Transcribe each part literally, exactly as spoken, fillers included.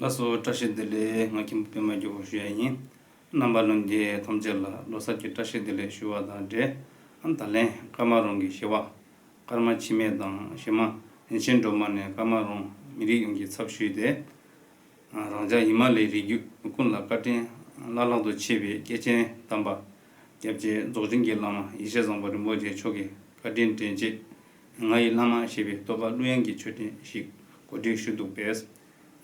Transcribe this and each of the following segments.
ལགས་སོ། བཀྲ་ཤིས་བདེ་ལེགས། ང་མཁན་པོ་པད་མ་རྒྱལ་པོ་ཞུ་ཡ་ཡིན། རྣམ་པ་ལྷན་རྒྱས་ཐམས་ཅད་ལ་ལོ་གསར་གྱི་བཀྲ་ཤིས་བདེ་ལེགས་ཞུ་བ་དང་འབྲེལ། ད་ལན་ཀརྨ་རོང་གི་ཞི་བ་ཀརྨ་འཆི་མེད་དང་གཞས་མ་རིན་ཆེན་སྒྲོལ་མ་ནས་ཀརྨ་རོང་མི་རིགས་ཡོངས་ཀྱི་ཚབ་ཞུས་ཏེ། རང་ཅག་ཧི་མ་ལའི་རི་རྒྱུད་ཀུན་ལ་བཀའ་དྲིན་བླ་ལྷག་ཏུ་ཆེ་བའི་སྐྱེས་ཆེན་དམ་པ་སྐྱབས་རྗེ་རྫོགས་ཆེན་གྱི་བླ་མ་ཡེ་ཤེས་བཟང་པོ་རིན་པོ་ཆེ་མཆོག་གི་བཀའ་དྲིན་དྲན་རྗེས། ང་ཡི་བླ་མ་ཞེས་པའི་བསྟོད་པ་གླུ་དབྱངས་ཀྱི་མཆོད་སྤྲིན་ཞིག་གོ་སྒྲིག་ཞུས་འདུག་པས།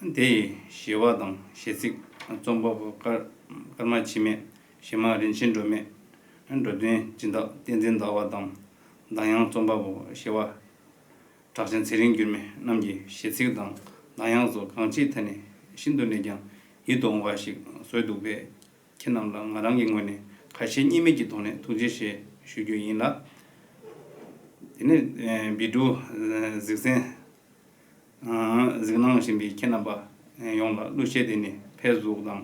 དེ་ཡི་ཞི་བ་དང་གཞས་ཚིག་རྩོམ་པ་པོ་ཀར་ཀརྨ་འཆི་མེད། གཞས་མ་རིན་ཆེན་སྒྲོལ་མས། འགྲོ་དོན་སྦྱིན་བདག་བསྟན་འཛིན་ཟླ་བ་དང་། གདངས་དབྱངས་རྩོམ་པ་པོ་ཞི་བ་གྲགས་ཅན་ཚེ་རིང་འགྱུར་མེད་རྣམས་ཀྱི་གཞས་ཚིག་དང་གདངས་དབྱངས་སོགས་གང་ཅིའི་ཐད་ནས་ཤིན་ཏུ་ནས་ཀྱང་ཡིད་དུ་འོང་བ་ཞིག་བཟོས་འདུག་པས། ཁྱེད་རྣམས་ལ་ང་རང་གི་ངོས་ནས་ཁ་ཞེ་གཉིས་མེད་ཀྱི་ཐོག་ནས་ཐུགས་རྗེ་ཆེ་ཞུ་རྒྱུ་ཡིན་ལ། དེ་ནས་ཨ་བི་ཌིའོ་གཟིགས་གཟིགས་གནང་བཞིན་པའི་ཁྱེད་རྣམ་པ་ཡོངས་ལ་གླུ་གཞས་དེ་ནི་ཕེ་སི་བུག་དང་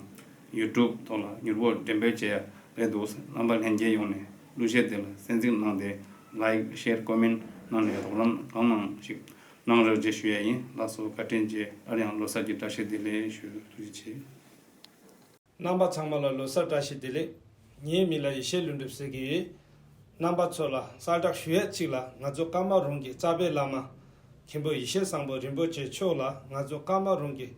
ཡུ་ཊུབ་ཐོག་ལ་མྱུར་པོ་འགྲེམས་སྤེལ་བྱས་ཡ་རེད་འདུག་རྣམ་པ་ལྷན་རྒྱས་ཡོངས་ནས་གླུ་གཞས་དེ་ལ་གསན་གཟིགས་གནང་སྟེ་ལའིཀ་ཤེར་ཀོ་མེན་གནང་ནས་རོགས་རམ་གང་མང་ཞིག་གནང་རོགས་ཅེས་ཞུ་ཡ་ཡིན། ལགས་སོ། བཀའ་དྲིན་ཆེ། སླར་ཡང་ལོ་གསར་གྱི་བཀྲ་ཤིས་བདེ་ལེགས་ཞུ། ཐུགས་རྗེ་ཆེ། རྣམ་པ་ཚང་མ་ལ་ལོ་གསར་བཀྲ་ཤིས་བདེ་ལེགས། ངའི་མིང་ལ་ཡེ་ཤེས་ལྷུན་གྲུབ་ཟེར་གྱི་ཡོད། རྣམ་པ་ཚོ་ལ་གསལ་བསྒྲགས་ཞུ་ཡས་གཅིག་ལ། ང་ཚོ་ཀརྨ་རོང་གི་རྩ་བའི་བླ་མ་མཁན་པོ་ཡེ་ཤེས་བཟང་པོ་རིན་པོ་ཆེ་མཆོག་ལ་ང་ཚོ་ཀརྨ་རོང་གི་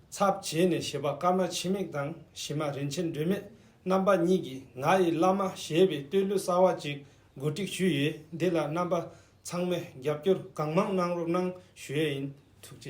ཚབ་བྱས་ནས་གཞས་པ་ཀརྨ་འཆི་མེད་དང་གཞས་མ་རིན་ཆེན་སྒྲོལ་མས་རྣམ་པ་གཉིས་ཀྱིས་ང་ཡི་བླ་མ་ཞེས་པའི་བསྟོད་གླུ་གསར་བ་གཅིག་གོ་སྒྲིག་ཞུས་ཡོད། འདི་ལ་རྣམ་པ་ཚང་མས་རྒྱབ་སྐྱོར་གང་མང་གནང་རོགས་གནང་ཞུ་ཡས་ཡིན། ཐུགས་རྗེ་ཆེ།